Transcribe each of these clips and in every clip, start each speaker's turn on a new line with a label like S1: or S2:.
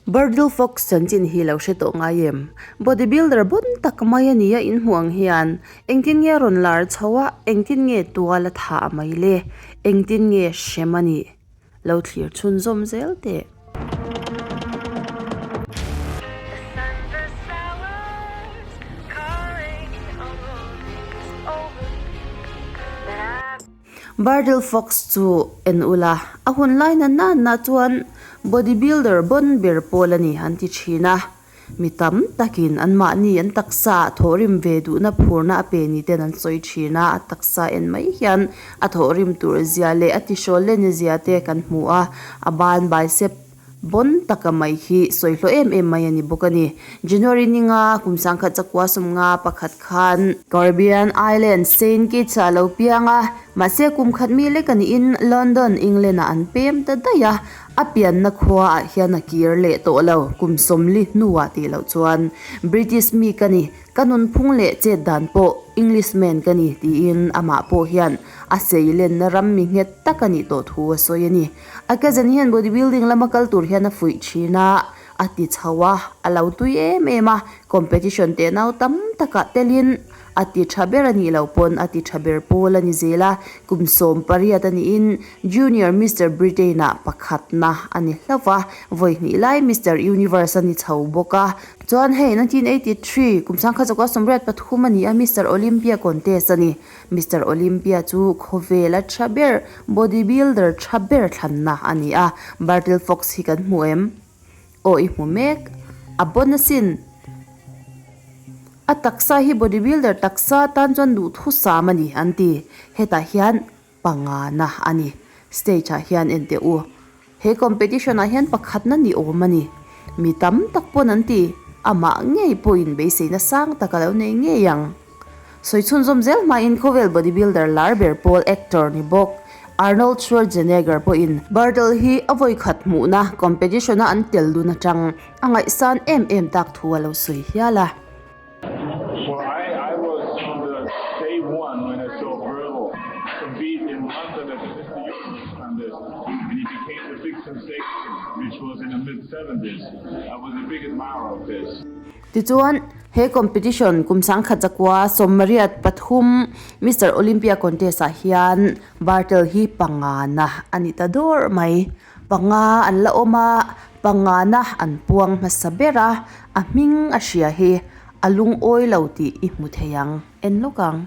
S1: Birdle Fox chanchin hi lo hre tawh ngai em? Bodybuilder bon tak mai a ni a inhmuh ang hian engtin nge a rawn lar chho a, engtin nge tual a thah mai le? Engtin nge hrem a nih? Lo thlir chhunzawm zel teh. Birdle Fox chu en ula, a hun lai na na na chuan bodybuilder bon ber pawl a ni an ti thin a. Mi tam takin anmahni an taksa ah thawhrim ve duhna phurna a pe ni ten an sawi thin a, a taksa en mai hian a thawhrim tur zia leh a tihrawl len zia te kan hmu a, a ban bicep Bon taka mai hi sawi hlawh em em mai a ni bawk a ni. January ninga kum sangkhat chakua sawmnga pakhat khan Caribbean Island Saint Kitts ah a lo piang a, mahse kum khat mi lek a niin London, England ah an pem ta daih a, a pianna khua ah hian a kir leh tawh lo kum sawmli hnuah tih loh chuan British mi ka ni, ka nunphung leh chet dan pawh Englishman ka ni tiin amah pawh hian a seilenna ram mi nghet tak a nih tawh thu a sawi a ni. A cousin hian bodybuilding lama kal tur hian a fuih thin a, a ti chho a, a lo tui em em a, competition teh nau tam takah telin a ti tha ber a nih loh pawn a ti tha ber pawl a ni zel a, kum 18 a niin Junior Mister Britain ah pakhatna a ni hlauh va, vawi hnih lai Mister Universe a ni chho bawk a, chuan hei 1983 kum 1983 a ni a Mister Olympia contest a ni. Mister Olympia chu khawvela tha ber, body builder tha ber thlanna a ni a, Bertil Fox hi kan hmu em? Aw i hmu mek, a bon asin. A taksa hi body builder taksa tan chuan duhthusam a ni an ti. Hetah hian pangana a ni. Stage ah hian en teh u. He competition ah hian pakhatna ni awm a ni. Mi tam tak pawn an ti, amah ngei pawhin beiseina sang tak a lo nei ngei ang. Sawi chhunzawm zel hmain khawvel bodybuilder lar ber pawl actor ni bawk Arnold Schwarzenegger pawhin Bartle hi a vawikhat hmuhna competition a an tel dun atang a ngaihsan em em tak thu a lo sawi hial a.
S2: Well I I was from the day one when I saw Bertel compete in London at the Mister Universe contest and he became the big sensation which was in the mid seventies I was a big admirer of his.
S1: Tichuan, he competition kum 1983 Mister Olympia contest ah hian Bartel hi pangana a ni ta dawr mai. Panga an la awm a, pangana an puang hmasa ber a, a hming a hria hi a lungawi lo tih i hmu thei ang, en lawk ang.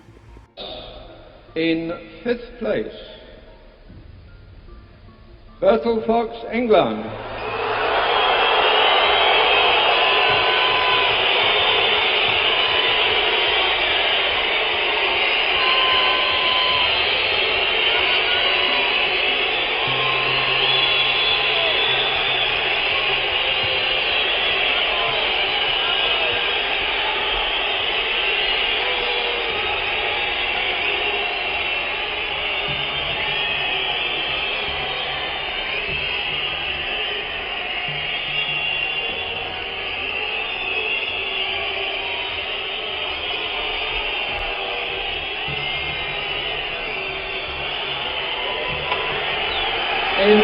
S3: In fifth place, Bertel Fox, England.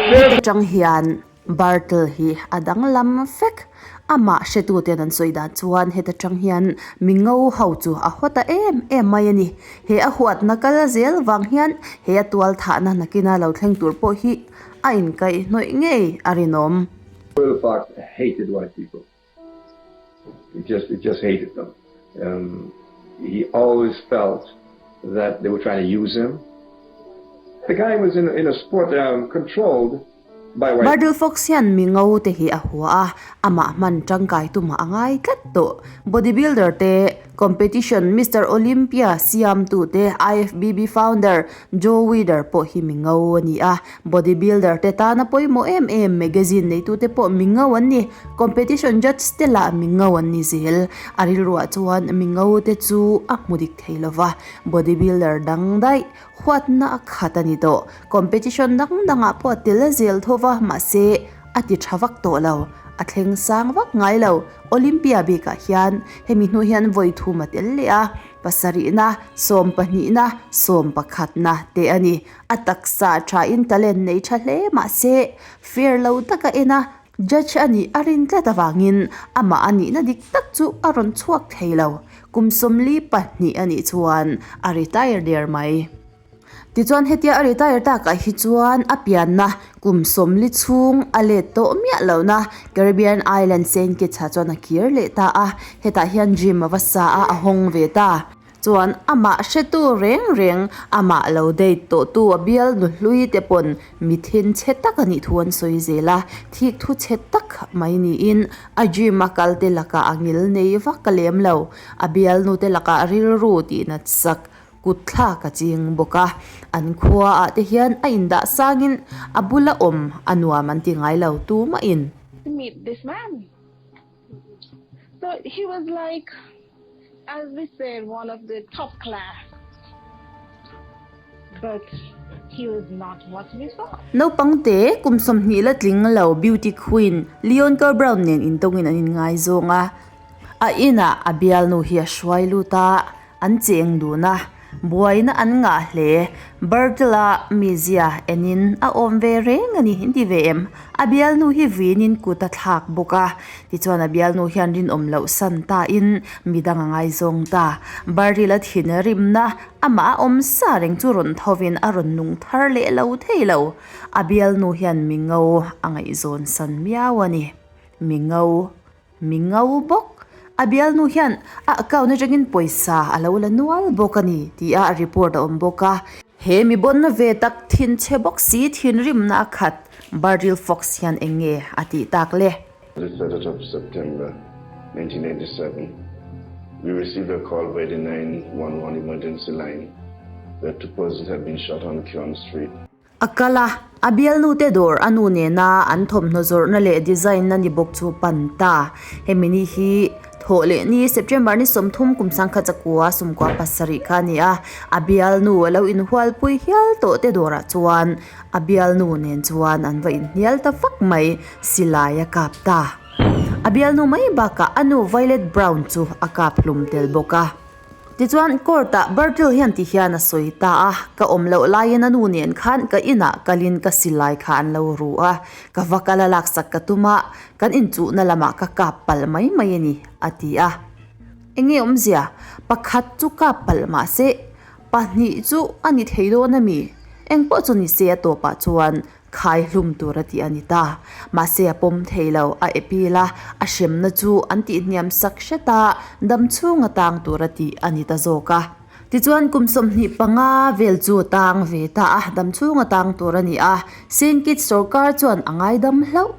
S1: Heta tang hian Bartle hi a danglam vek. Amah hretuten an sawi dan chuan heta tang hian mi ngo ho chu a haw ta em em mai a ni. He a huatna kal zel vang hian he a tual thahna nakina lo thleng tur pawh hi a inkaihhnawih ngei a rinawm.
S4: Bertle Fox hated white people. He just he just hated them. Um, he always felt that they were trying to use him. The guy was in, in a sport um, controlled by white
S1: Bertle Fox hian mi ngo te hi a hua a, amah hman tangkai tumah a ngai tlat tawh. Bodybuilder te Competition Mister Olympia siamtu te IFBB founder Joe Weider pawh hi mi ngo a ni a, bodybuilder te tana pawimawh em em magazine neitu te pawh mi ngo an ni, competition judge te lah mi ngo an ni zel. A rilruah chuan mi ngo te chu a hmu dik thei lova, bodybuilder dang daih huatna a khat a ni tawh. Competition dang dangah pawh a tel zel tho va, mahse a ti tha vak tawh lo, a thleng sang vak ngai lo. Olympia bikah hian hemi hnu hian vawi thum a tel leh a, pasarihna, sawmpahnihna, sawmpakhatna te a ni. A taksa thain talent nei tha hle mahse fair lo taka en a. Judge a nih a rin tlat avangin amah a nihna dik tak chu a rawn chhuak thei lo. Kum 42 a nih chuan a retire der mai. Tichuan hetia a retire takah hi chuan a pianna kum 40 chhung a let tawh miah lohna Caribbean Island Saint Kitts ah chuan a kir leh ta a, hetah hian gym a va sa a, a hawng ve ta. Chuan amah hretu reng reng amah lo date tawhtu a bial nu hlui te pawn mi thin chhe tak a nih thu an sawi zel a, thik thu chhe tak mai niin a gym a kal te lakah a ngil nei vak a lem lo, a bial nu te lakah rilru tih nat sak kut thlak a ching bawk a, an khua ah te hian a indah sangin a bula awm a nuam an ti ngai lo tumahin.
S5: To meet this man. So he was like as we said one of the top class but he was not what we thought.
S1: Naupang te kum 20 la tling lo beauty queen Leon Kerr Brown nen intawngin an inngaizawng a, a inah a bialnu hi a hruai lut a, An cheng dun a, buaina an ngah hle. Bertila mizia enin a awm ve reng a ni, in ti ve em? A bialnu hi vinin kut a thlak bawk a, tichuan a bialnu hian rinawm loh san tain midang a ngaizawng ta. Bertila thin rimna amah a awm sa reng chu rawn thovin a rawn nung thar leh lo thei lo. A bialnu hian mi ngo a ngaihzawn san miau a ni. Mi ngo. Mi ngo bawk. A bialnu hian a account atangin pawisa a lo la nual bawk a ni tih a report a awm bawk a. He mi bawnna ve tak thinchhe bawk si thinrimna a khat Bertil Fox hian eng nge a tih tak le?
S6: The 30th of September 1997, we received a call by the 911 emergency line that two persons had been shot on Keon Street.
S1: A kal a, a bialnute dawr a nu nena an thawmhnaw zawrhna leh design na ni bawk chu pan ta. Hemi ni hi thawh leh ni September ni 30 kum 1907 kha a ni a, a bialnu a lo inhualpui hial tawh te dawrah chuan a bialnu nen chuan an va inhnial ta vak mai, silai a kap ta. A bialnu mai bakah a nu Violet Brown chu a kap hlum tel bawk a. Tichuan court-ah Bertil hian ti hian a sawi ta a, Ka awm loh laiin a nu nen khan ka inah kalin ka silai kha an lo ru a, ka va kal a laksak ka tum a, kan inchuhna lamah ka kap palh mai mai a ni, a ti a. Enge awmzia? Pakhat chu kap palh mahse pahnih chu a ni thei dawn a mi? Engpawh chu ni se a tawpah chuan Khai hlum tur a tih a ni ta. Mahse a pawm thei lo, a epil a, a hremna chu an tihhniam sak hret a, dam chhung a tang tur a tih a ni ta zawk a. Tichuan kum 25 vel chu a tang ve ta a, dam chhung a tang tur a ni a. Saint Kitts sorkar chuan a ngaidam hlauh.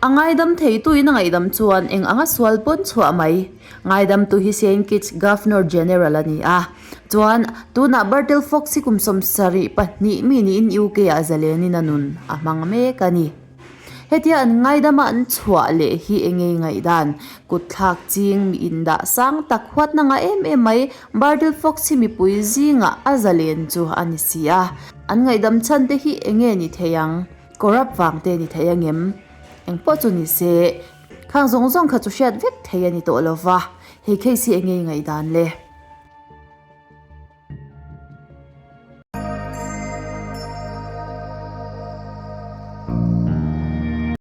S1: A ngaidam theituin a ngaihdam chuan eng anga sual pawn chhuah mai. Ngaidamtu hi Saint Kitts Governor General a ni a. Chuan, tunah Bertil Fox hi kum 72 mi niin UK ah zalenin a nun a hmang mek a ni. Hetia an ngaidama an chhuah leh hi engei ngaihdan, kutthlak ching mi indah sang tak huatna ngah em em mai Bertil Fox hi mipui zingah a zalen chu a ni si a. An ngaihdam chhan te hi enge ni thei ang? Corrupt vang te ni thei angem? Engpawh chu ni se, khang zawng zawng kha chu hriat vek thei a ni tawh lova, hei case hi engei ngaihdan le?